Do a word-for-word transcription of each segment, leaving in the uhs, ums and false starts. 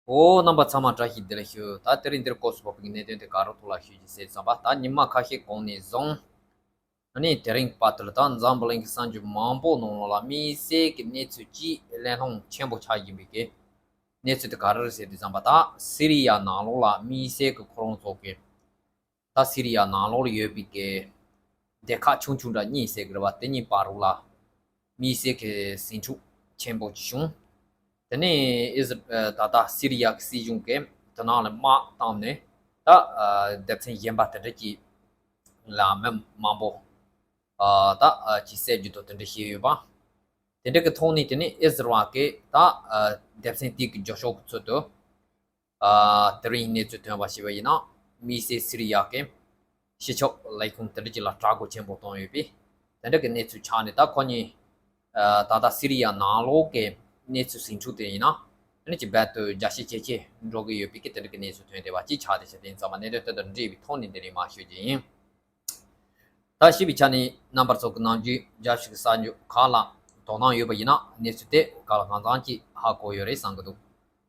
ཨོ། རྣམ་པ་ཚང་མ་བཀྲ་ཤིས་བདེ་ལེགས་ཞུ། ད་དེ་རིང་འདིར་སྐོར་སུ་བབས་པའི་གནད་དོན་དེ་ག་རུ་ཐུག་ལ་ཞུ་རྒྱུ་ཟེར་བསམ་པ། ད་ཉི་མ་ཁ་ཤས་གོང་ནས་བཟུང་ཨ་ནི་དེ་རིང་བར་དུ་ལ་ད་འཛམ་བུ་གླིང་གི་གསར་འགྱུར་མང་པོ་ནང་ལོགས་ལ་དམིགས་བསལ་གྱི་གནས་ཚུལ་གཅིག་གླེང་སློང་ཆེན་པོ་ཆགས་བཞིན་པའི་གི་གནས་ཚུལ་དེ་ག་རེ་རེད་ཟེར་དུས་ཙམ་པ། ད་སི་རི་ཡ་ནང་ལོགས་ལ་དམིགས་བསལ་གྱི་ཁོ་རང་ཚོ་གི་ད་སི་རི་ཡ་ནང་ལོགས་ལ་ཡོད་པའི་གི་སྡེ་ཁག་ཆུང་ཆུང་འདྲ་གཉིས་ཟེར་གི་རེད་བ། དེ་གཉིས་བར་རུ་ལ་དམིགས་བསལ་གྱི་ཟིང་འཁྲུག་ཆེན་པོ་ཅིག་བྱུང་། དེ་ནས་ཨི་ཟི་ཨ་ད་ལྟ་སི་རི་ཡ་གི་སྲིད་གཞུང་གིས་དེ་ནང་ལ་དམག་བཏང་ནས་ད་ཨ་སྡེ་ཚན་གཞན་པ་དེ་འདྲ་ཅིག་ལ་མི་མང་པོ་ཨ་ད་ཨ་ཅིག་བསད་རྒྱུ་དང་དེ་འདྲ་བྱས་ཡོད་པ། དེ་འདྲ་གི་ཐོག་ནས་དེ་ནས་ཨི་ཟི་རལ་གིས་ད་ཨ་སྡེ་ཚན་དེ་གི་རྒྱབ་ཕྱོགས་ཀྱི་ཚུལ་དུ། ཨ་དེ་རིང་གནས་ཚུལ་ཐོན་པ་ཞིག་པ་ཡིན་ན། དམིགས་བསལ་སི་རི་ཡ་གི་སྤྱི་ཁྱབ་ལས་ཁུངས་དེ་འདྲ་ཅིག་ལ་དྲག་རྒོལ་ཆེན་པོ་བཏང་ཡོད་པས། དེ་འདྲ་གི་གནས་ཚུལ་ཆགས་ནས། ད་ཁོ་གཉིས་ཨ་ད་ལྟ་སི་རི་ཡ་ནང་ལོགས་ཀྱི་གནས་ཚུལ་ཟིང་འཁྲུག་དེ་ཡིན་ན་ཨ་ནི་ཅིག་རྦད་དེ་རྒྱ་ཆེ་ཇེ་ཆེ་འགྲོ་གི་ཡོད་པའི་གི་དེ་འདྲ་གི་གནས་ཚུལ་ཐོན་བསྡད་པ་ཅིག་ཆགས་བསྡད་ཤག་དེ་ཡིན་ཙང་མ་གནད་དོན་དེ་དང་འབྲེལ་བའི་ཐོག་ནས་འདི་ནས་མར་ཞུ་རྒྱུ་ཡིན། ད་ཞུས་པའི་ཆ་ནས་རྣམ་པ་ཚོ་གི་ནམ་རྒྱུན་རྒྱབ་ཞུགས་གསར་འགྱུར་ཁག་ལ་དོ་སྣང་ཡོད་པ་ཡིན་ན། གནས་ཚུལ་དེ་ག་ལ་གང་འཚམ་ཅིག་ཧ་གོ་ཡོད་རེད་བསམ་གི་འདུག་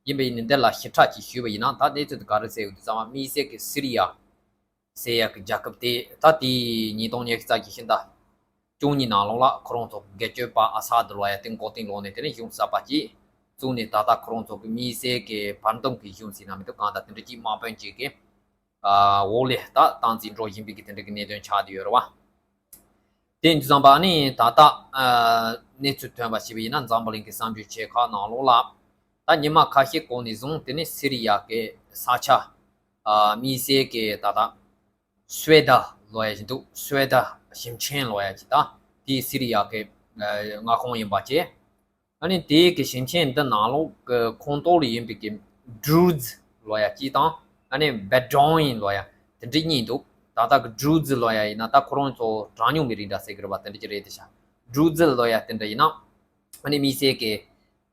ཡིན་པ་ཡིན་ནའི་འདི་ལ་ཞིབ་ཕྲ་ཅིག་ཞུས་པ་ཡིན་ན། ད་གནས་ཚུལ་དེ་ག་རེ་ཟེར་ཡོད་དུས་ཙམ་པ། དམིགས་བསལ་གྱི་སི་རི་ཡ་ཟེར་ཡ་གི་རྒྱལ་ཁབ་དེ། ད་དེ་ཉིས་སྟོང་ཉི་ཤུ་རྩ་གི་ཕྱི་ཟླ་བཅུ་གཉིས་ནང་ལོགས་ལ་ཁོ་རང་ཚོ་སྒེར་གཅོད་པ་ཨ་ས་དི་ལོ་ཡ་དེ་འགོ་རྟིང་སློག་ནས། དེ་ནས་གཞུང་གསར་པ་ཅིག་བཙུགས་ནས། ད་ལྟ་ཁོ་རང་ཚོ་གི་དམིགས་བསལ་གྱི་བར་འདུམ་གྱི་གཞུང་ཟེར་ན་མི་འདུག་གང་ལྟར་དེ་འདྲ་ཅིག་དམག་དཔོན་ཅིག་གི་ཨ་འོག་ལ་ད་སྟངས་འཛིན་འགྲོ་བཞིན་པའི་གི་དེ་འདྲ་གི་གནད་དོན་ཆགས་བསྡད་ཡོད་རེད་བ། དེ་ཡིན་དུས་ཙམ་པ་ནི་ད་ལྟ་ཨ་གནས་ཚུལ་ཐོན་པ་ཞིག་པ་ཡིན་ན། འཛམ་བུ་གླིང་གི་གསར་འགྱུར་ཆེ་ཁག་ནང་ལོགས་ལ་ད་ཉི་མ་ཁ་ཤས་གོང་ནས་བཟུང་དེ་ནི་སི་རི་ཡ་གི་ས་ཆ་ཨ་དམིགས་བསལ་གྱི་ད་ལྟ་སུའེ་ད་ལོ་ཡ་ཞིག་འདུག་སུའེ་ད་ཞིང་ཆེན་ལོ་ཡ་ཅིག་ད་དེ་སི་རི་ཡ་གི་ཨ་མངའ་ཁོངས་ཡིན་པ་བཅས། ཨ་ནི་དེའི་གི་ཞིང་ཆེན་འདི་ནང་ལོགས་ཀྱི་ཁོངས་གཏོགས་ལ་ཡིན་པའི་གི་ཌྲུ་ཛི་ལོ་ཡ་གཅིག་དང་། ཨ་ནི་བེ་ཌོ་ཡིན་ལོ་ཡ་དེ་འདྲ་གཉིས་འདུག་ད་ལྟ་གི་ཌྲུ་ཛི་ལོ་ཡ་ཡིན་ན་ད་ཁོ་རང་ཚོ་གྲངས་ཉུང་མི་རིགས་འདྲ་ཟེར་གི་རེད་པ། དེ་འདྲ་ཅིག་རེད་དེ་ཤག་ཌྲུ་ཛི་ལོ་ཡ་དེ་འདྲ་ཡིན་ན་ཨ་ནི་དམིགས་བསལ་གི་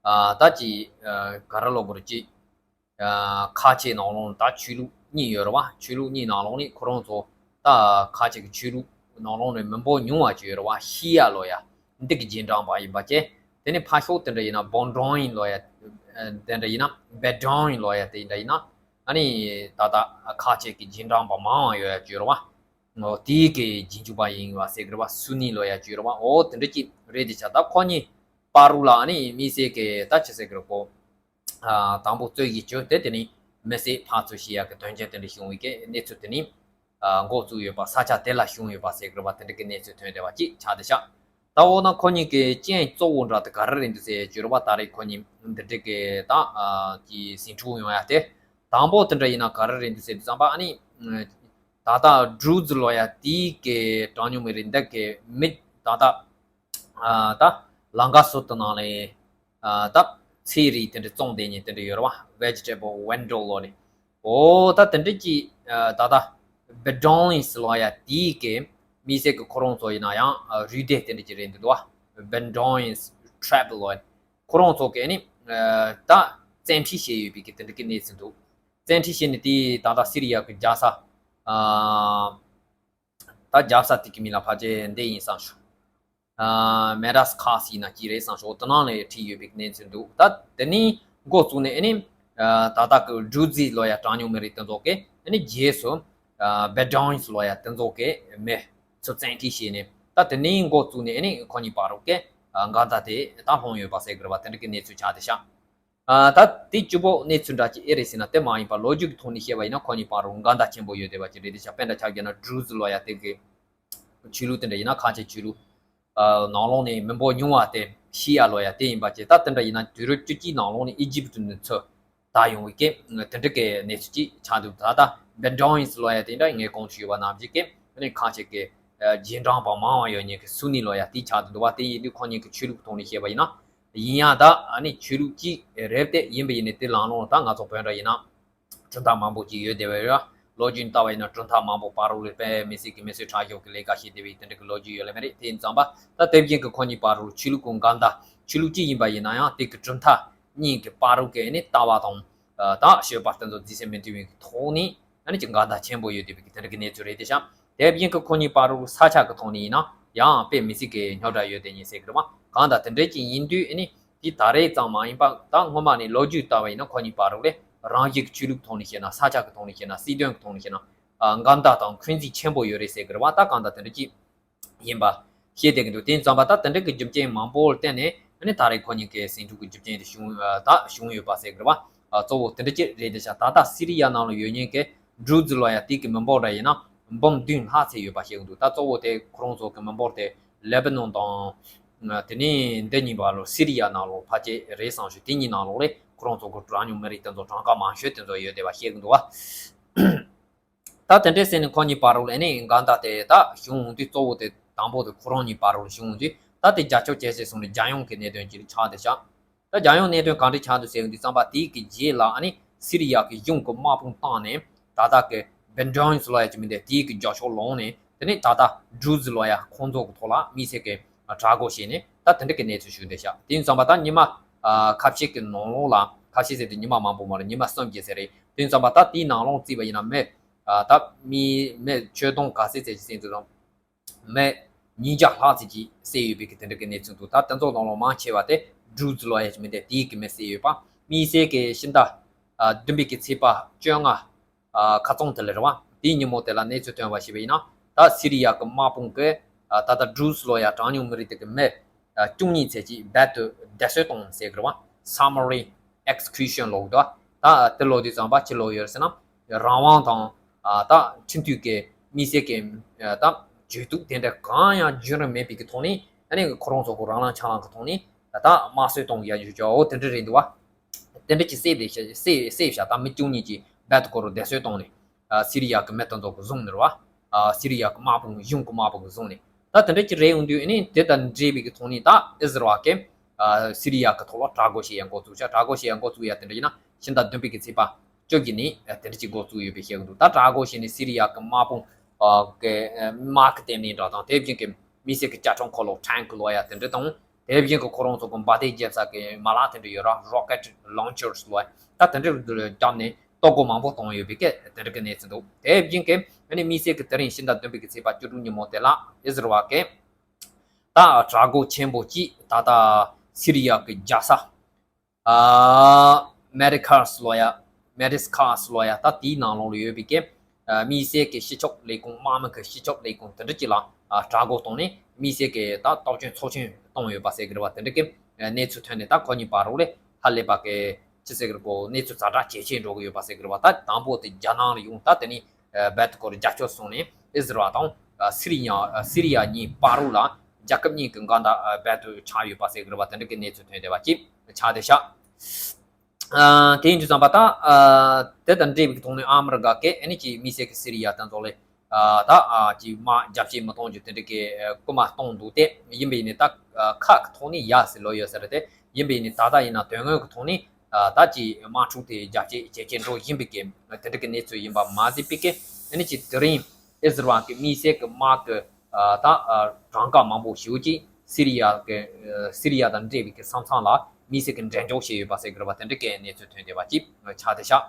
ཨ་ད་ཅིག་ཨ་ག་རེ་ལབ་དགོས་རེད། ཅིག་ཨ་ཁ་ཆེ་ནང་ལོགས་ད་ཆོས་ལུགས་གཉིས་ཡོད་རེད་བ། ཆོས་ལུགས་གཉིས་ནང་ལོགས་ནས་ཁོ་རང་ཚོ་ད་ཁ་ཆེ་གི་ཆོས་ལུགས་ནང་ལོགས་ནས་མི་འབོར་ཉུང་བ་ཅིག་ཡོད་རེད་བ། ཤི་ཡ་ལོ་ཡ་འདི་གི་རྗེས་འབྲང་པ་ཡིན་པ་བཅས། དེ་ནས་ཕར་ཕྱོགས་དེ་འདྲ་ཡིན་ན་བོན་ཌོ་ཡིན་ལོ་ཡ། ཨ་དེ་འདྲ་ཡིན་ན་བེ་ཌོ་ཡིན་ལོ་ཡ་དེ་འདྲ་ཡིན་ན། ཨ་ནི་ད་ལྟ་ཁ་ཆེ་གི་རྗེས་འབྲང་པ་མང་བ་ཡོད་ཡ་ཅིག་ཡོད་རེད་བ། འོ་དེའི་གི་རྗེས་འཇུག་པ་ཡིན་བ་ཟེར་གི་རེད་བ། སུ་ནི་ལོ་ཡ་ཅིག་ཡོད་རེད་བ། འོ་དེ་འདྲ་ཅིག་རེད་དེ་ཤག་ད་ཁོ་གཉིས་བར་རུ་ལ་ཨ་ནི་དམིགས་བསལ་གི་ད་ཅི་ཟེར་གི་རེད་གོ། ཨ་དང་པོ་རྩོད་གཞི་བྱུང་སྟེ། དེ་ནས་མི་བསད་ཕར་ཚུར་བྱེད་ཡག་གི་དོན་རྐྱེན་དེ་འདྲ་བྱུང་བའི་གི་གནས་ཚུལ་དེ་ནས་ཨ་འགོ་བཙུགས་ཡོད་པ། ས་ཆ་དེ་ལ་བྱུང་ཡོད་པ་ཟེར་གི་རེད་བ། དེ་འདྲ་གི་གནས་ཚུལ་ཐོན་བསྡད་པ་ཅིག་ཆགས་བསྡད་ཤག་ད་འོ་ན་ཁོ་གཉིས་ཀྱི་རྐྱེན་གཙོ་བོ་འདྲ་དེ་ག་རེ་རེད་འདུག་ཟེར་ཅིག་ཡོད་རེད་བ། ད་རེས་ཁོ་གཉིས་འདི་འདྲ་གི་ད་ཨ་ཀྱི་ཟིང་འཁྲུག་ཡོང་ཡ་དེ། དང་པོ་དེ་འདྲ་ཡིན་ན་ག་རེ་རེད་འདུག་ཟེར་དུས་ཙམ་པ། ཨ་ནི་ད་ལྟ་ཌྲུ་ཛི་ལོ་ཡ་དེའི་གི་གྲངས་ཉུང་མི་རིགས་འདི་གི་མི་ད་ལྟ་ཨ་ད་ལམ་ཁ་སོགས་དེ་ནང་ལ་ཨ་ད་ཚལ་རིགས་དེ་འདྲ་བཙོང་བསྡད་མཁན་དེ་འདྲ་ཡོད་རེད་བ། Vegetable vendor ལོ་ནི། འོ་ད་དེ་འདྲ་གྱི་ཨ་ད་ལྟ་བེ་ཌོ་ཡིན་ལོ་ཡ་དེའི་གི་དམིགས་བསལ་གྱི་ཁོ་རང་ཚོ་ཡིན་ན་ཡང་ཨ་རུས་སྡེ་དེ་འདྲ་ཅིག་རེད་འདུག་བ། བེ་ཌོ་ཡིན་ཊྲའིབ་ལོ་ནི། ཁོ་རང་ཚོ་གི་ནི་ཨ་ད་བཙན་ཁྲིད་བྱས་ཡོད་པའི་གི་དེ་འདྲ་གི་གནས་ཚུལ་འདུག་བཙན་ཁྲིད་བྱས་ནས་དེ་ད་ལྟ་སི་རི་ཡ་གི་རྒྱལ་ས་ཨ་ད་རྒྱལ་ས་དེ་གི་མིང་ལ་ཕལ་ཆེར་འདི་ཡིན་བསམ་བྱུང་། ཨ་མེ་ཌཱས་ཁཱར་ཡིན་ན་ཅི་རེད་བསམ་བྱུང་། དེ་ནང་ལ་ཁྲིད་ཡོད་པའི་གནས་ཚུལ་འདུག་ད་དེ་ནས་འགོ་བཙུགས་ནས་ཨ་ནི་ཨ་ད་ལྟ་གི་ཌྲུ་ཛི་ལོ་ཡ་གྲངས་ཉུང་མི་རིགས་དེ་ཚོ་གི་ཨ་ནི་རྗེས་སུ་ཨ་བེ་ཌོ་ཡིན་ལོ་ཡ་དེ་ཚོ་གི་མི་ཚོ་བཙན་ཁྲིད་བྱས་ནས། ད་དེ་ནས་འགོ་བཙུགས་ནས་ཨ་ནི་ཁོ་གཉིས་བར་རུ་གི་ཨ་འགལ་ཟླ་དེ་ད་ལྷུང་ཡོད་པ་ཟེར་གི་རེད་བ། དེ་འདྲ་གི་གནས་ཚུལ་ཆགས་བསྡད་ཤག་ཨ་ད་དེ་གཅིག་པོ་གནས་ཚུལ་འདྲ་ཅིག་ཨེ་རེད་ཟེར་ན་དེ་མ་ཡིན་པར་ལོ་རྒྱུས་ཀྱི་ཐོག་ནས་བཤད་པ་ཡིན་ན་ཁོ་གཉིས་བར་རུ་འགལ་ཟླ་ཆེན་པོ་ཡོད་བསྡད་པ་ཅིག་རེད་དེ་ཤག་དཔེར་ན་ཆ་བཞག་ན་ཌྲུ་ཛི་ལོ་ཡ་དེ་གི་ཆོས་ལུགས་དེ་འདྲ་ཡིན་ན། ཁ་ཆེ་ཆོས་ལུགས་ཨ་ནང་ལོགས་ནས་མི་འབོར་ཉུང་བ་དེ་ཤི་ཡ་ལོ་ཡ་དེ་ཡིན་པ་བཅས། ད་དེ་འདྲ་ཡིན་ན་དུས་རབས་བཅུ་གཅིག་ནང་ལོགས་ནས་ཨི་ཇིབ་ནས་ཚུར་དར་ཡོང་བའི་གི་དེ་འདྲ་གི་གནས་ཚུལ་ཅིག་ཆགས་འདུག་ད་ལྟ་བེ་ཌོ་ཡིན་ལོ་ཡ་དེ་འདྲ་ངས་གོང་དུ་ཞུས་པ་ནང་བཞིན་གི་ཨ་ནི་ཁ་ཆེ་གི་ཨ་རྗེས་འབྲང་པ་མང་བ་ཡོད་མཁན་གི་སུ་ནི་ལོ་ཡ་དེ་ཆགས་འདུག་བ། དེ་ཡིན་དུས་ཁོ་གཉིས་ཀྱི་ཆོས་ལུགས་ཐོག་ནས་བཤད་པ་ཡིན་ན། ཡིན་ཡང་ད་ཨ་ནི་ཆོས་ལུགས་གཅིག་རེད་དེ། ཡིན་པ་ཡིན་ནའི་དེ་ལམ་ལྷོང་ད་ང་ཚོ་བོད་འདྲ་ཡིན་ན་གྲུབ་མཐའ་མང་པོ་ཅིག་ཡོད་བསྡད་པ་རེད། ལོ་རྒྱུས་ལྟ་བ་ཡིན་ན་གྲུབ་མཐའ་མང་པོ་བར་རུ་ལ་དཔེ་མི་སྲིད་ཀྱི་མི་གསོད་ཁྲག་སྦྱོར་གྱི་ལས་ཀ་བྱེད་བསྡད་པའི་དེ་འདྲ་གི་ལོ་རྒྱུས་ཡོད་ལེ་མ་རེད། དེ་ཡིན་ཙང་པ་ད་དེ་བཞིན་གྱི་ཁོ་གཉིས་བར་རུ་ཆོས་ལུགས་ཀྱི་འགལ་ཟླ། ཆོས་ལུགས་གཅིག་ཡིན་པ་ཡིན་ན་ཡང་དེ་གི་གྲུབ་མཐའ་གཉིས་ཀྱི་བར་རུ་གི་ནི་ལྟ་བ་དང་ད་སྤྱོད་པ་དེ་ཚོ་རྫིས་སེམས་མི་མཐུན་པའི་ཐོག་ནས་ཨ་ནི་ཅིག་འགལ་ཟླ་ཆེན་པོ་ཡོད་བསྡད་པའི་གི་དེ་འདྲ་གི་གནས་ཚུལ་རེད་དེ་ཤག་དེ་བཞིན་གྱི་ཁོ་གཉིས་བར་རུ་ས་ཆ་གི་ཐོག་ནས་ཡིན་ན་ཡང་དཔེ་མི་སྲིད་ཀྱི་རྙོག་དྲ་ཡོད་དེ་ཉིན་ཟེར་གི་རེད་མ། གང་ལྟར་དེ་འདྲ་ཅིག་ཡིན་དུས་ཨ་ནི་དེ་ད་རེས་ཙམ་མ་ཡིན་པ་ད་སྔོན་མ་ནས་ལོ་རྒྱུས་ལྟ་བ་ཡིན་ན་ཁོ་གཉིས་བར་རུ་ལས་ རང་བཞིན་གྱི་ཆོས་ལུགས་ཐོག་ནས་བཤད་ན། ས་ཆ་གི་ཐོག་ནས་བཤད་ན། སྲིད་དོན་གྱི་ཐོག་ནས་བཤད་ན། ཨ་འགལ་ཟླ་དང་འཁོན་འཛིན་ཆེན་པོ་ཡོད་རེད་ཟེར་གི་རེད་བ། ད་གང་ལྟར་དེ་འདྲ་ཅིག་ཡིན་པ་ཤེས་བསྡད་ཀྱི་འདུག་དེ་ཙམ་པ་ད་དེ་འདྲ་གི་རྒྱུ་རྐྱེན་མང་པོར་བརྟེན་ནས། ཨ་ནི་ད་རེས་ཁོ་གཉིས་ཀྱི་ཟིང་འཁྲུག་གི་རྒྱུ་རྐྱེན་དེ་བྱུང་། ཨ་ད་བྱུང་ཡོད་པ་ཟེར་གི་རེད་བ། ཨ་གཙོ་བོ་དེ་འདྲ་ཅིག་རེད་འདི་ཤག་ད་ལྟ་སི་རི་ཡ་ནང་ལ་ཡོད་མཁན་གྱི་ཌུ་རུ་ཛི་ལོ་ཡ་དེ་གི་མི་འབོར་ར་ཡིན་ན་འབུམ་བདུན་ལྷག་ཙམ་ཡོད་པ་ཤེས་ཀྱི་འདུག་ད་གཙོ་བོ་དེ་ཁོ་རང་ཚོ་གི་མི་འབོར་དེ་ལེ་བྷ་ནོན་དང་། དེ་ནས་འདི་གཉིས་པ་ལོ་སི་རི་ཡ་ནང་ལོགས་ཕལ་ཆེར་རེད་བསམ་ཞིང་། དེ་གཉིས་ནང་ལོགས་ལས་ཁོ་རང་ཚོ་གི་གྲངས་ཉུང་མི་རིགས་དེ་ཚོ་གྲངས་ཀ་མང་ཤོས་དེ་ཚོ་ཡོད་བསྡད་པ་ཤེས་ཀྱི་འདུག་བ། ད་དེ་འདྲས་ཟེར་ནས་ཁོ་གཉིས་བར་རོ་ལ་ཨ་ནི་འགལ་ཟླ་དེ་ད་བྱུང་འོང་དུས། གཙོ་བོ་དེ་དང་པོ་དེ་ཁོ་རང་གཉིས་བར་རོ་ལ་བྱུང་འོང་དུས། ད་དེ་རྒྱབ་སྐྱོར་བྱས་ཟེར་སོང་ནས་རྒྱལ་ཡོངས་ཀྱི་གནད་དོན་ཅིག་ཆགས་བསྡད་ཤག་ད་རྒྱལ་ཡོངས་གནད་དོན་གང་འདྲ་ཆགས་འདུག་ཟེར་འོང་དུས་ཙམ་པ། དེའི་གི་རྗེས་ལ་ཨ་ནི་སི་རི་ཡ་གི་གཞུང་གི་དམག་དཔུང་བཏང་ནས། ད་ལྟ་གི་བེན་ཌོན་ལོ་ཡ་ཅིག་མིན་ཏེ། དེའི་གི་རྒྱབ་ཕྱོགས་ལོགས་ནས། དེ་ནས་ད་ལྟ་ཌུ་རུ་ཛི་ལོ་ཡ་ཁོང་ཚོ་གི་ཐོག་ལ་དམིགས་བསལ་གྱི་དྲག་རྒོལ་བྱས་ནས། ད་དེ་འདྲ་གི་གནས་ཚུལ་བྱུང་བསྡད་ཤག་དེ་ཡིན་ཙམ་པ་ད་ཉི་མ་ཨ་ཁ་ཤས་ཀྱི་ནང་ལོགས་ལ། ཁ་ཤས་ཟེར་དུས་ཉི་མ་མང་པོ་མ་རེད། ཉི་མ་གསུམ་བརྒྱད་ཙམ་རེད། དེ་ཡིན་ཙམ་པ་ད་དེའི་ནང་ལོགས་བརྩིས་པ་ཡིན་ན། མི་ཨ་ད་མི་མི་ཁྱོན་བསྡོམས་ག་ཚད་ཙམ་ཅིག་བསད་འདུག་དང་། མི་ཉིས་བརྒྱ་ལྷག་ཙམ་ཅིག་བསད་ཡོད་པའི་གི་དེ་འདྲ་གི་གནས་ཚུལ་འདུག་ད་དེ་ཚོ་ནང་ལོགས་མང་ཆེ་བ་དེ་ཌུ་རུ་ཛི་ལོ་ཡ་ཅིག་མིན་ཏེ། དེའི་གི་མི་བསད་ཡོད་པ། དམིགས་བསལ་གྱི་ཕྱི་ཟླ་ཨ་བདུན་པའི་གི་ཚེས་པ་བཅོ་ལྔ་ཨ་ཁ་རྩང་དེ་ལ་རེད་བ། དེའི་ཉིན་མོ་དེ་ལ་གནས་ཚུལ་ཐོན་པ་ཞིག་བ་ཡིན་ན། ད་སི་རི་ཡ་གི་དམག་དཔུང་གིས་ཨ་ད་ལྟ་ཌུ་རུ་ཛི་ལོ་ཡ་གྲངས་ཉུང་མི་རིགས་དེ་གི་མི་ཨ་བཅུ་གཉིས་ཙམ་ཅིག་རྦད་དེ་བསྡད་གསོད་བཏང་ཟེར་གི་རེད་བ། Summary execution ལབ་འདུག་ད་དེ་ལབ་དུས་ཙམ་པ་ཅི་ལབ་ཡོད་ཟེར་ན། རང་དབང་དང་ཨ་ད་ཁྲིམས་མཐུན་གྱི་དམིགས་བསལ་གྱི་ཨ་ད་ཇུས་གཏུག་དེ་འདྲ་གང་ཡང་བརྒྱུད་རིམ་མེད་པའི་གི་ཐོག་ནས། ཨ་ནི་ཁོ་རང་ཚོ་གི་རང་ལངས་ཆ་ལངས་གི་ཐོག་ནས་ད་དམར་གསོད་གཏོང་གི་ཡ་ཡོད་ཅོག་འོ་དེ་འདྲ་རེད་འདུག་བ། དེ་འདྲ་ཅིག་བསད་བསྡད་ཤག་བསད་བསད་ཤག་ད་མི་བཅུ་གཉིས་ཀྱིས་རྦད་དེ་ཁོ་རང་བསྡད་གསོད་བཏང་ནས། ཨ་སི་རི་ཡ་གི་མི་དེ་ཚོ་གིས་བཟུང་ནས་རེད་བ། ཨ་སི་རི་ཡ་གི་དམག་དཔུང་། གཞུང་གི་དམག་དཔུང་གིས་བཟུང་ནས། ད་དེ་འདྲ་ཅིག་རེད་འོང་དུས། ཨ་ནི་དེ་དང་འབྲེལ་བའི་གི་ཐོག་ནས་ད་ཨི་ཟི་རལ་གིས་ཨ་སི་རི་ཡ་གི་ཐོག་ལ་དྲག་རྒོལ་བྱེད་ཡ་འགོ་བཙུགས་ཤག་དྲག་རྒོལ་བྱེད་ཡ་འགོ་བཙུགས་ཡ་དེ་འདྲ་ཡིན་ན། ཕྱི་ཟླ་བདུན་པའི་གི་ཚེས་པ་བཅོ་བརྒྱད་ནས་ཨ་དེ་འདྲ་ཅིག་འགོ་བཙུགས་ཡོད་པའི་བཤད་གི་འདུག་ད་དྲག་རྒོལ་བྱས་ནས་སི་རི་ཡ་གི་དམག་དཔུང་ཨ་གི་ཨ་དམག་གི་ལྟེ་གནས་འདྲ་དང་། དེ་བཞིན་གི་དམིགས་བསལ་གྱི་རྒྱ་ཁྲོམ་འཁོར་ལོ་ཊེང་ཀི་ལབ་ཡ་དེ་འདྲ་དང་། དེ་བཞིན་གྱི་ཁོ་རང་ཚོ་གི་འབར་མདེལ་རྒྱག་ས་གི་མ་ལག་དེ་འདྲ་ཡོད་ར། Rocket launchers ལབ་ཡ། ད་དེ་འདྲ་བརྒྱབ་ནས་གཏོར་རྒོལ་མང་པོ་བཏང་ཡོད་པའི་སྐད་དེ་འདྲ་གི་གནས་ཚུལ་འདུག་དེ་བཞིན་གྱི་ཨ་ནི་དམིགས་བསལ་གྱི་དེ་རིང་ཕྱི་ཟླ་བདུན་པའི་གི་ཚེས་པ་བཅུ་དྲུག་ཉིན་མོ་དེ་ལ་ཨི་ཟི་རལ་གྱིས་ད་དྲག་རྒོལ་ཆེན་པོ་ཅིག་ད་ལྟ་སི་རི་ཡ་གི་རྒྱལ་ས་ཨ་མེ་ཌི་ཀར་ལབ་ཡ། མེ་ཌི་ཀར་ལབ་ཡ། ད་དེའི་ནང་ལོགས་ལ་ཡོད་པའི་གི་ཨ་དམིགས་བསལ་གྱི་སྤྱི་ཁྱབ་ལས་ཁུངས། དམག་མི་གི་སྤྱི་ཁྱབ་ལས་ཁུངས་དེ་འདྲ་ཅིག་ལ་ཨ་དྲག་རྒོལ་བཏང་ནས། དམིགས་བསལ་གྱི་ད་སྟོབས་ཆེན་ཚོགས་ཆེན་བཏང་ཡོད་པ་ཟེར་གི་རེད་བ། དེ་འདྲ་གི་ཨ་གནས་ཚུལ་ཐོན་ནས། ད་ཁོ་གཉིས་བར་རོ་ལ་ཧ་ལས་པ་གི་ཅི་ཟེར་གི་རེད་གོ། གནས་ཚུལ་ཛ་དྲག་ཇེ་ཆེར་འགྲོ་གི་ཡོད་པ་ཟེར་གི་རེད་བ། ད་དང་པོ་དེ་རྒྱ་ནག་ལ་ཡོང་། ད་དེ་ནས་ཨ་རྦད་དེ་ཁོ་རང་རྒྱབ་སྐྱོར་སོང་ནས་ཨི་ཟི་རལ་དང་ཨ་སི་རི་ཡ། ཨ་སི་རི་ཡ་གཉིས་བར་རོ་ལ་རྒྱལ་ཁབ་གཉིས་ཀྱི་འགལ་ཟླ་ཨ་རྦད་དེ་ཆགས་ཡོད་པ་ཟེར་གི་རེད་བ། དེ་འདྲ་གི་གནས་ཚུལ་ཐོན་བསྡད་པ་ཅིག་ཆགས་བསྡད་ཤག་ཨ་དེ་ཡིན་དུས་ཙམ་པ་ད་ཨ་དེ་དང་འབྲེལ་བའི་ཐོག་ནས་ཨ་མི་རི་ཀ་གིས་ཨ་ནི་ཅིག་དམིགས་བསལ་གྱི་སི་རི་ཡ་དེ་ཚོ་ལ་ཨ་ད་ཨ་ཅིག་དམག་རྒྱབ་བྱེད་མི་གཏོང་རྒྱུ་དེ་འདྲ་གི་ཨ་སྐུལ་མ་གཏོང་འདུག་སྟེ། ཡིན་པ་ཡིན་ནའི་ད་ཨ་ཁ་གི་ཐོག་ནས་ཡ་ཟེར་ལབ་ཡོད་ས་རེད་དེ། ཡིན་པ་ཡིན་ནའི་ད་ལྟ་ཡིན་ན་དོན་དངོས་ཀྱི་ཐོག་ནས་ཨ་ད་ཅིག་དམག་འཁྲུག་དེ་རྒྱབ་བྱེད་བྱེད་བྱེད་འགྲོ་བཞིན་པའི་གི་དེ་འདྲ་གི་གནས་ཚུལ་ཡིན་པ་མ་ཟད་པའི་གི། ཨ་ནི་ཅིག་དེ་རིང་ཨི་ཟི་རལ་གྱི་དམིགས་བསལ་གྱི་དམག་གི་ཨ་ད་ཨ་གྲངས་ཀ་མང་པོ་ཞེ་པོ་ཅིག་སི་རི་ཡ་གི་ཨ་སི་རི་ཡ་དང་འབྲེལ་བའི་གི་ས་མཚམས་ལ་དམིགས་བསལ་གྱི་འགྲེམས་འཇོག་བྱས་ཡོད་པ་ཟེར་གི་རེད་བ། དེ་འདྲ་གི་གནས་ཚུལ་ཐོན་བསྡད་པ་ཅིག་ཆགས་བསྡད་ཤག་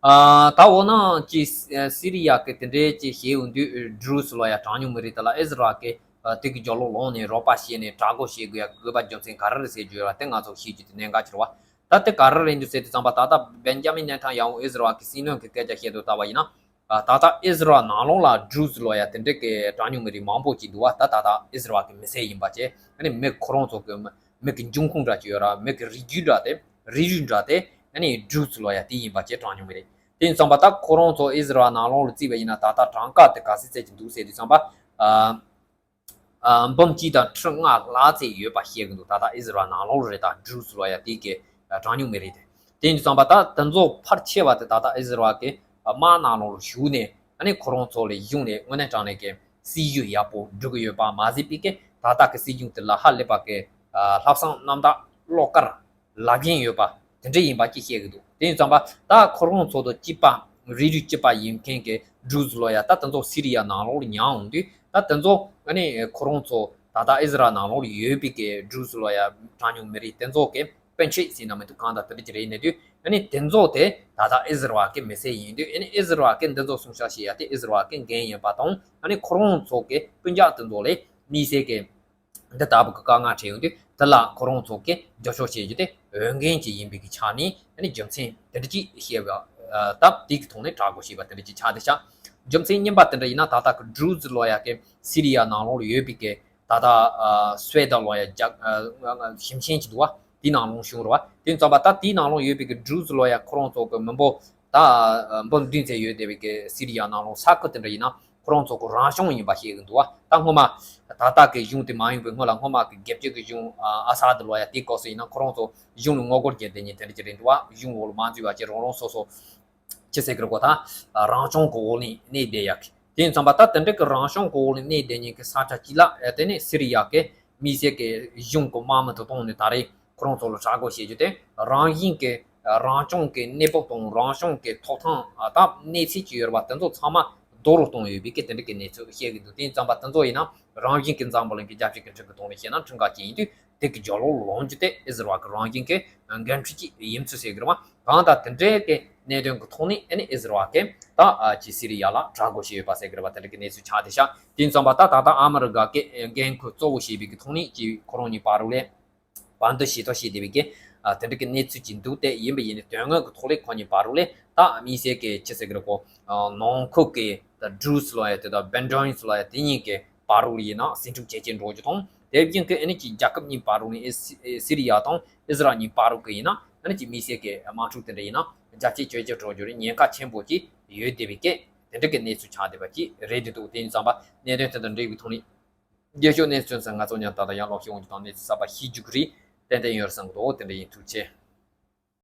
ཨ་ད་འོ་ན་ཅིག་ཨ་སི་རི་ཡ་གི་དེ་འདྲའི་ཅིག་བྱས་ཡོང་དུས། ཨ་ཌུ་རུ་ཛི་ལབ་ཡ་གྲངས་ཉུང་མི་རིགས་དེ་ལ་ཨི་ཟི་རལ་གྱིས་ཨ་དེ་གི་རྒྱབ་ལོགས་ལངས་ནས་རོགས་པ་བྱས་ནས་དྲག་རྒོལ་བྱེད་དགོས་ཡ་དགོས་པ་རྒྱུ་མཚན་ག་རེ་རེད་ཟེར་རྒྱུ་ཡོད་ར། དེ་ང་ཚོ་ཤེས་རྒྱུ་དེ་གནད་འགག་ཆེ་རེད་བ། ད་དེ་ག་རེ་རེད་འདུག་ཟེར་དུས་ཙམ་པ། ད་ལྟ་བེན་ཇ་མིན་ནེ་ཐན་ཡ་ཧུ་ཨི་ཟི་རལ་གྱི་སྲིད་བློན་གྱི་སྐད་ཆ་བཤད་དུས་ལྟ་བ་ཡིན་ན། ཨ་ད་ལྟ་ཨི་ཟི་རལ་ནང་ལོགས་ལ་ཌུ་རུ་ཛི་ལབ་ཡ་དེ་འདྲ་གི་གྲངས་ཉུང་མི་རིགས་མང་པོ་ཅིག་འདུག་བ། ད་ད་ལྟ་ཨི་ཟི་རལ་གྱི་མི་སེར་ཡིན་པ་བྱས། ཨ་ནི་མི་ཁོ་རང་ཚོ་གི་མི་མི་གི་འབྱུང་ཁུངས་འདྲ་ཅིག་ཡོད་ར། མི་གི་རིགས་རྒྱུད་འདྲ་དེ། རིགས་རུས་འདྲ་དེ་ཨ་ནི་ཌུ་རུ་ཛི་ལབ་ཡ་དེ་ཡིན་པ་བྱས། གྲངས་ཉུང་མི་རིགས་དེ་ཡིན་ཙམ་པ། ད་ཁོ་རང་ཚོ་ཨི་ཟི་རལ་ནང་ལོགས་ལ་བརྩིས་པ་ཡིན་ན། ད་ལྟ་གྲངས་ཀ་དེ་ག་ཚད་ཙམ་ཅིག་འདུག་ཟེར་དུས་ཙམ་པ། ཨ། ཨ། འབུམ་གཅིག་དང་ཁྲི་ལྔ་ལྷག་ཙམ་ཡོད་པ་བཤད་གི་འདུག་ད་ལྟ་ཨི་ཟི་རལ་ནང་ལོགས་རེད། ད་ཌུ་རུ་ཛི་ལབ་ཡ་དེ་གི་གྲངས་ཉུང་མི་རིགས་དེ། དེ་ཡིན་དུས་ཙམ་པ་ད་དེ་ཚོ་ཕལ་ཆེ་བ་དེ་ད་ལྟ་ཨི་ཟི་རལ་གི་དམག་ནང་ལོགས་ལ་ཞུགས་ནས། ཨ་ནི་ཁོ་རང་ཚོ་ལ་གཞུང་ནས་དངོས་གནས་དྲང་གནས་ཀྱི་སྲིད་ཇུས་ཡག་པོ་སྒྲིག་གི་ཡོད་པ་མ་ཟད་པའི་གི། ད་ལྟ་གི་སྲིད་གཞུང་དེ་ལ་ཧ་ལས་པ་གི་ཨ་ལྷག་བསམ་རྣམ་དག་བློ་དཀར་ལབ་ཀྱིན་ཡོད་པ་དེ་འདྲ་ཡིན་པ་ཅིག་བཤད་ཀྱི་འདུག་དེ་ཡིན་ཙམ་པ་ད་ཁོ་རང་ཚོ་དང་གཅིག་པ། རིགས་རུས་གཅིག་པ་ཡིན་མཁན་གྱི་ཌུ་རུ་ཛི་ལབ་ཡ། ད་དེ་ཚོ་སི་རི་ཡ་ནང་ལོགས་ལ་མྱངས་འོང་དུས། ད་དེ་ཚོ་ཨ་ནི་ཁོ་རང་ཚོ་ད་ལྟ་ཨི་ཟི་རལ་ནང་ལོགས་ལ་ཡོད་པའི་གི་ཌུ་རུ་ཛི་ལབ་ཡ་གྲངས་ཉུང་མི་རིགས་དེ་ཚོ་གི་སྤུན་མཆེད་ཟེར་ན་མི་འདུག་གང་ལྟར་དེ་འདྲ་ཅིག་རེད། ཡིན་དུས་ཨ་ནི་དེ་ཚོ་དེ་ད་ལྟ་ཨི་ཟི་རལ་གི་མི་སེར་ཡིན་དུས། ཨ་ནི་ཨི་ཟི་རལ་གི་འདི་ཚོ་སྲུང་སྐྱོབ་བྱེད་ཡ་དེ་ཨི་ཟི་རལ་གི་འགན་ཡིན་པ་དང་། ཨ་ནི་ཁོ་རང་ཚོ་གི་སྤུན་ཀྱག་དེ་ཚོ་ལ་དམིགས་བསལ་གི་ འདི་ལྟ་བུ་གི་དཀའ་ངལ་འཕྲད་ཡོང་དུས་དེ་ལ་ཁོ་རང་ཚོ་གིས་བསྒྱུར་བཅོས་བྱེད་རྒྱུ་དེ་འོས་འགན་ཅིག་ཡིན་པའི་གི་ཆ་ནས་ཨ་ནི་རྒྱུ་མཚན་དེ་འདྲ་ཅིག་བཤད་པ་སྟབས་དེ་གི་ཐོག་ནས་དྲག་པོ་བྱས་པ་དེ་འདྲ་ཅིག་ཆགས་བསྡད་ཤག་རྒྱུ་མཚན་གཉིས་པ་དེ་འདྲ་ཡིན་ན་ད་ལྟ་གི་ཌུ་རུ་ཛི་ལབ་ཡག་གི་སི་རི་ཡ་ནང་ལོགས་ལ་ཡོད་པའི་གི་ད་ལྟ་སུའེ་ཏ་ལབ་ཡག་རྒྱ་ཞིང་ཆེན་ཅིག་འདུག་བ། དེའི་ནང་ལོགས་བྱུང་རེད་བ། དེ་ཙམ་པ་ད་དེའི་ནང་ལོགས་ཡོད་པའི་གི་ཌུ་རུ་ཛི་ལབ་ཡག་ཁོ་རང་ཚོ་གི་མི་འབོར་ད་འབུམ་བདུན་ཙམ་ཡོད་བསྡད་པའི་གི་སི་རི་ཡ་ནང་ལོགས་ས་ཁུལ་དེ་འདྲ་ཡིན་ན་ཁོ་རང་ཚོ་གི་རང་སྐྱོང་ཡིན་པ་བཤད་གི་འདུག་བ། ད་སྔོན་མ་ད་ལྟ་གི་གཞུང་དེ་མ་ཡོང་བའི་སྔོན་ལ་སྔོན་མ་གི་སྒེར་གཅོད་ཀྱི་གཞུང་ཨ་ཨ་ས་དི་ལབ་ཡག་དེའི་སྐབས་སུ་ཡིན་ན་ཁོ་རང་ཚོ་གཞུང་ལ་ངོ་རྒོལ་བྱས་བསྡད་མཁན་དེ་འདྲ་ཅིག་རེད་འདུག་བ། གཞུང་འོག་ལ་མ་འཛུལ་བ་བྱས་རང་རང་སོ་སོ་ཅི་ཟེར་གི་རེད་གོ། ད་རང་སྐྱོང་གི་འོག་ནས་གནས་བསྡད་ཡག་གི། དེ་ཙམ་པ་ད་དེ་འདྲ་གི་རང་སྐྱོང་གི་འོག་ནས་གནས་བསྡད་མཁན་གི་ས་ཆ་གཅིག་ལ་ཨེ་དེ་ནས་སི་རི་ཡ་གི་དམིགས་བསལ་གི་གཞུང་གི་དམག་མི་དེ་བཏང་ནས་ད་རེས་ཁོ་རང་ཚོ་ལ་དྲག་རྒོལ་བྱེད་རྒྱུ་དེ་རང་བཞིན་གི་རང་སྐྱོང་གི་གནས་བབ་དང་རང་སྐྱོང་གི་ཐོབ་ཐང་ད་གནས་ཚད་ཅིག་ཡོད་རེད་བ། དེ་ཚོ་ཚང་མ་རྡོག་རོལ་བཏང་ཡོད་པའི་གི་དེ་འདྲ་གི་གནས་ཚུལ་བཤད་གི་འདུག་དེ་ཙམ་པ་དེ་ཚོ་ཡིན་ན་རང་བཞིན་གི་འཛམ་བུ་གླིང་གི་རྒྱལ་སྤྱི་གི་ཁྲིམས་ཀྱི་ཐོག་ནས་བཤད་ན་ཁྲིམས་འགལ་ཅན་ཡིན་དུས། དེ་གི་རྒྱབ་ལོགས་ལོངས་རྒྱུ་དེ་ཨི་ཟི་རལ་གི་རང་བཞིན་གི་འགན་འཁྲི་ཅིག་ཡིན་ཚུལ་ཟེར་གི་རེད་བ། གང་ལྟར་དེ་འདྲའི་གི་གནད་དོན་གི་ཐོག་ནས་ཨ་ནི་ཨི་ཟི་རལ་གི་ད་ཨ་ཅི་སི་རི་ཡ་ལ་དྲག་རྒོལ་བྱས་ཡོད་པ་ཟེར་གི་རེད་བ། དེ་འདྲ་གི་གནས་ཚུལ་ཆགས་བསྡད་ཤག་དེ་ཙམ་པ་ད་ད་ལྟ་ཨ་མི་རི་ཀ་གི་འགན་ཁུར་གཙོ་བོ་བྱས་པའི་གི་ཐོག་ནས་ཅིག་ཁོ་རང་གཉིས་བར་དུ་ལས་བར་འདུམ་བྱས་ཐབས་བྱས་བསྡད་པའི་གི་ཨ་དེ་འདྲ་གི་གནས་ཚུལ་ཅིག་འདུག་དེ་ཡིན་པ་ཡིན་ནའི་དོན་དངོས་གི་ཐོག་ལས་ཁོ་གཉིས་བར་དུ་ལས་ད་དམིགས་བསལ་གི་ཅི་ཟེར་གི་རེད་གོ། ནང་ཁུལ་གི་ད་ཌུ་རུ་ཛི་ལབ་ཡག་དེ་དང་བེ་ཌུ་ཨིན་ལབ་ཡག་དེ་གཉིས་གི་བར་དུ་ཡིན་ན་ཟིང་འཁྲུག་ཇེ་ཆེར་འགྲོ་རྒྱུ་དང་། དེ་བཞིན་གྱི་ཨ་ནི་ཅིག་རྒྱལ་ཁབ་གཉིས་བར་དུ་ནི་ཨེ་སི་ཨེ་སི་རི་ཡ་དང་ཨི་ཟི་རལ་གཉིས་བར་དུ་གི་ཡིན་ན་ཨ་ནི་ཅིག་དམིགས་བསལ་གྱི་དམག་འཁྲུག་དེ་འདྲ་ཡིན་ན་རྒྱ་སྐྱེད་ཇེ་ཆེར་འགྲོ་རྒྱུ་རེད། ཉེན་ཁ་ཆེན་པོ་ཅིག་ཡོད་བསྡད་པའི་སྐད་དེ་འདྲ་གི་གནས་ཚུལ་ཆགས་བསྡད་པ་ཅིག་རེད་འདུག་དེ་ཡིན་ཙམ་པ་གནད་དོན་དེ་དང་འབྲེལ་བའི་ཐོག་ནས་རྒྱལ་ཤོག་གནས་ཚུལ་ཚང་ང་ཚོ་མཉམ་དུ་ད་ལྟ་ཡང་ལོག་ཤེས་འོང་རྒྱུ་དང་གནས་ཚུལ་གསར་པ་ཤེས་རྒྱུ་གི་རེད། ཏན་ཏན་ཡོད་རེད་བསམ་གི་འདུག་དེ་འདྲ་ཡིན། ཐུགས་རྗེ་ཆེ།